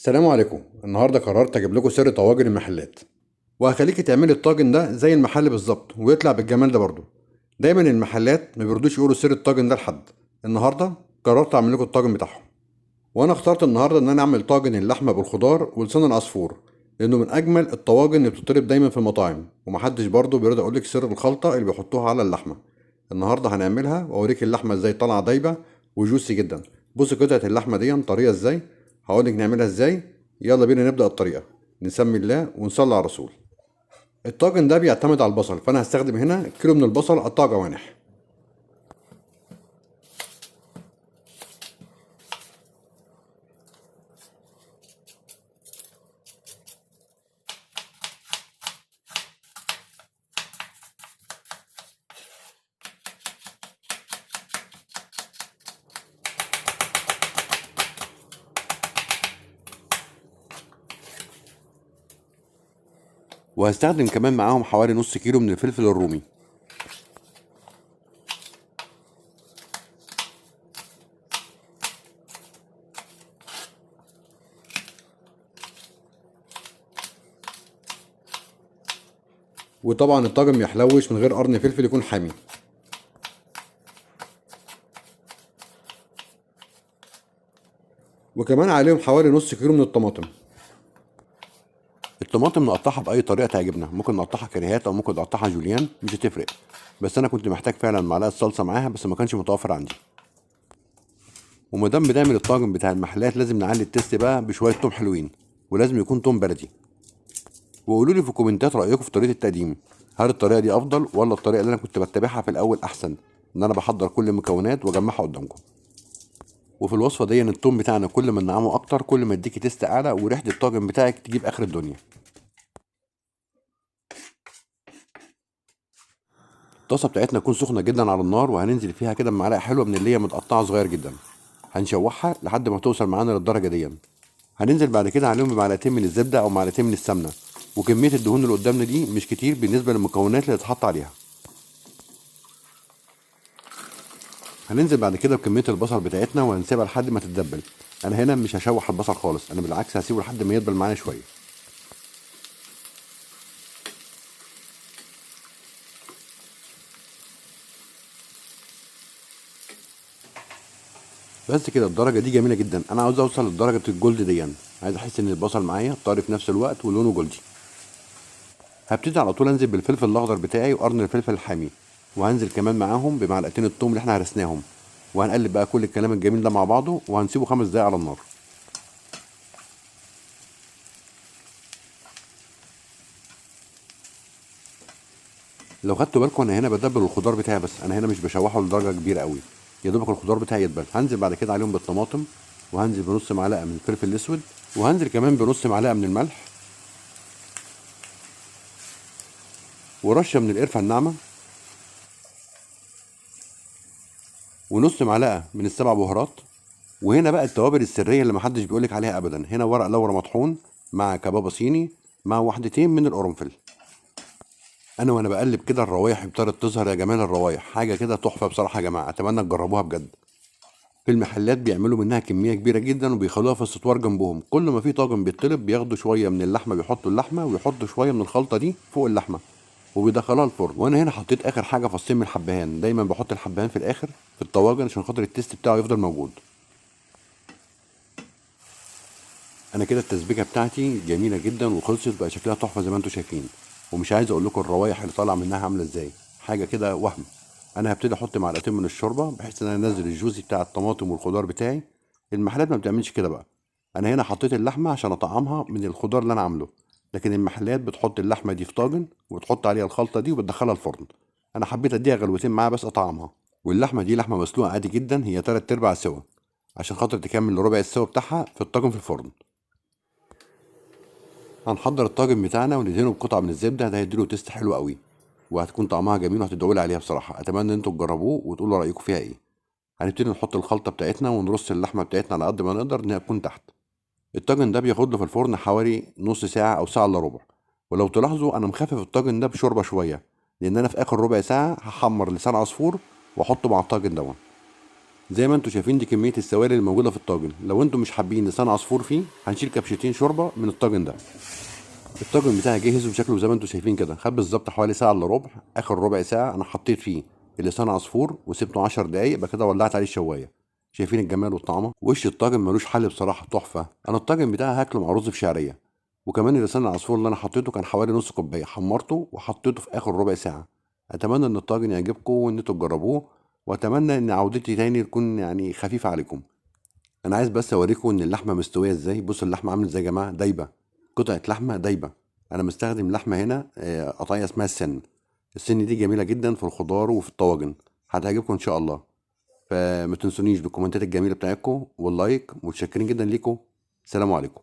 السلام عليكم. النهارده قررت اجيب لكم سر طواجن المحلات، وهخليكي تعملي الطاجن ده زي المحل بالظبط ويطلع بالجمال ده برضو. دايما المحلات ما بيرضوش يقولوا سر الطاجن ده لحد. النهارده قررت اعمل لكم الطاجن بتاعهم، وانا اخترت النهارده ان انا اعمل طاجن اللحمة بالخضار ولسان العصفور، لانه من اجمل الطواجن اللي بتطلب دايما في المطاعم، ومحدش برضو بيرضى يقول لك سر الخلطة اللي بيحطوها على اللحمة. النهارده هنعملها واوريك اللحمة ازاي طالعه دايبه وجوسي جدا. بصي قطعه اللحمة دي طرية ازاي، هقول لك نعملها ازاي. يلا بينا نبدا الطريقة. نسمي الله ونصلي على الرسول. الطاجن ده بيعتمد على البصل، فانا هستخدم هنا كيلو من البصل قطعه جوانح. وهستخدم كمان معاهم حوالي نص كيلو من الفلفل الرومي. وطبعا الطاجن ميحلوش من غير قرن فلفل يكون حامي. وكمان عليهم حوالي نص كيلو من الطماطم. الطماطم نقطعها باي طريقه تعجبنا، ممكن نقطعها كريهات او ممكن نقطعها جوليان، مش هتفرق. بس انا كنت محتاج فعلا معلقه صلصه معاها، بس ما كانش متوفر عندي. وما دام بنعمل الطاجن بتاع المحلات لازم نعلي ال taste بقى بشوية توم حلوين، ولازم يكون توم بلدي. وقولوا لي في الكومنتات رايكم في طريقه التقديم، هل الطريقة دي افضل ولا الطريقة اللي انا كنت بتبعها في الاول احسن، ان انا بحضر كل المكونات واجمعها قدامكم. وفي الوصفة دي التوم بتاعنا كل ما ننعمه اكتر كل ما يديكي taste اعلى، وريحه الطاجن بتاعك تجيب اخر الدنيا. الطاسه بتاعتنا تكون سخنة جدا على النار، وهننزل فيها كده بمعلقه حلوة من اللي هي متقطعه صغير جدا. هنشوحها لحد ما توصل معانا للدرجة دي. هننزل بعد كده عليهم بمعلقتين من الزبدة او معلقتين من السمنة، وكمية الدهون اللي قدامنا دي مش كتير بالنسبة للمكونات اللي هتتحط عليها. هننزل بعد كده بكمية البصل بتاعتنا وهنسيبها لحد ما تتدبل. انا هنا مش هشوح البصل خالص، انا بالعكس هسيبه لحد ما يدبل معايا شوية. بس كده الدرجة دي جميلة جدا. انا عاوز اوصل لدرجة ال gold دي، عايز احس ان البصل معايا طري في نفس الوقت ولونه goldy. هبتدي على طول انزل بالفلفل الاخضر بتاعي وقرن الفلفل الحامي، وهنزل كمان معاهم بمعلقتين الثوم اللي احنا هرسناهم، وهنقلب بقى كل الكلام الجميل ده مع بعضه، وهنسيبه 5 دقايق على النار. لو خدتوا بالكم انا هنا بدبل الخضار بتاعي، بس انا هنا مش بشوحه لدرجة كبيرة قوي، يا دوبك الخضار بتاعي يدبل. هنزل بعد كده عليهم بالطماطم، وهنزل بنص معلقه من الفلفل الاسود، وهنزل كمان بنص معلقه من الملح، ورشه من القرفه الناعمة، ونص معلقه من السبع بهارات. وهنا بقى التوابل السرية اللي محدش بيقولك عليها ابدا، هنا ورق لورا مطحون مع كبابه صيني مع وحدتين من القرنفل. انا وانا بقلب كده الروايح ابتدت تظهر، يا جمال الروايح، حاجة كده تحفة بصراحة يا جماعة، اتمنى تجربوها بجد. في المحلات بيعملوا منها كمية كبيرة جدا وبيخلوها في السطوار جنبهم، كل ما في طاجن بيطلب بياخدوا شوية من اللحمة، بيحطوا اللحمة ويحطوا شوية من الخلطة دي فوق اللحمة وبيدخلوها الفرن. وانا هنا حطيت اخر حاجة فصين من الحبهان، دايما بحط الحبهان في الاخر في الطواجن عشان خاطر ال taste بتاعه يفضل موجود. انا كده التسبيكه بتاعتي جميلة جدا وخلصت بقى شكلها تحفة زي ما انتم شايفين، ومش عايز اقول لكم الروايح اللي طالعه منها عامله ازاي، حاجة كده وهم. انا هبتدي احط معلقتين من الشوربة بحيث ان انا انزل ال juicy بتاع الطماطم والخضار بتاعي. المحلات ما بتعملش كده بقى، انا هنا حطيت اللحمة عشان اطعمها من الخضار اللي انا عامله، لكن المحلات بتحط اللحمة دي في طاجن وتحط عليها الخلطة دي وبتدخلها الفرن. انا حبيت اديها غلوتين معاها بس اطعمها. واللحمة دي لحمه مسلوقة عادي جدا، هي 3/4 سوا عشان خاطر تكمل ربع السوا بتاعها في الطاجن في الفرن. هنحضر الطاجن بتاعنا وندهنه بقطعه من الزبدة، ده هيديله taste حلو قوي وهتكون طعمها جميل وهتدعوا لي عليها بصراحة. اتمنى ان انتوا تجربوه وتقولوا رايكم فيها ايه. هنبتدي نحط الخلطة بتاعتنا ونرص اللحمة بتاعتنا على قد ما نقدر انها تكون تحت. الطاجن ده بياخد له في الفرن حوالي نص ساعة او ساعة الا ربع. ولو تلاحظوا انا مخفف الطاجن ده بشوربه شوية، لان انا في اخر ربع ساعة هحمر لسان عصفور واحطه مع الطاجن دون. زي ما انتم شايفين دي كمية السوائل اللي موجودة في الطاجن. لو انتم مش حابين لسان عصفور فيه هنشيل كبشتين شوربة من الطاجن ده. الطاجن بتاعي جهز وشكله زي ما انتم شايفين كده، خد بالظبط حوالي ساعة الا ربع. اخر ربع ساعة انا حطيت فيه اللسان عصفور وسبته 10 دقايق، بعد كده ولعت عليه الشوايه. شايفين الجمال والطعمه؟ وش الطاجن ملوش حل بصراحة، تحفة. انا الطاجن بتاعي هاكله مع رز بشعريه، وكمان اللسان العصفور اللي انا حطيته كان حوالي نص كوباية، حمرته وحطيته في اخر ربع ساعة. اتمنى ان الطاجن يعجبكم وان انتوا تجربوه، واتمنى ان عودتي تاني تكون يعني خفيفة عليكم. انا عايز بس اوريكم ان اللحمة مستوية ازاي. بصوا اللحمة عامله ازاي يا جماعة، دايبه، قطعه لحمه دايبه. انا مستخدم لحمه هنا قطعية اسمها السن. السن دي جميلة جدا في الخضار وفي الطواجن، هتعجبكم ان شاء الله. فما تنسونيش بالكومنتات الجميلة بتاعتكم وال like. متشكرين جدا ليكم. سلام عليكم.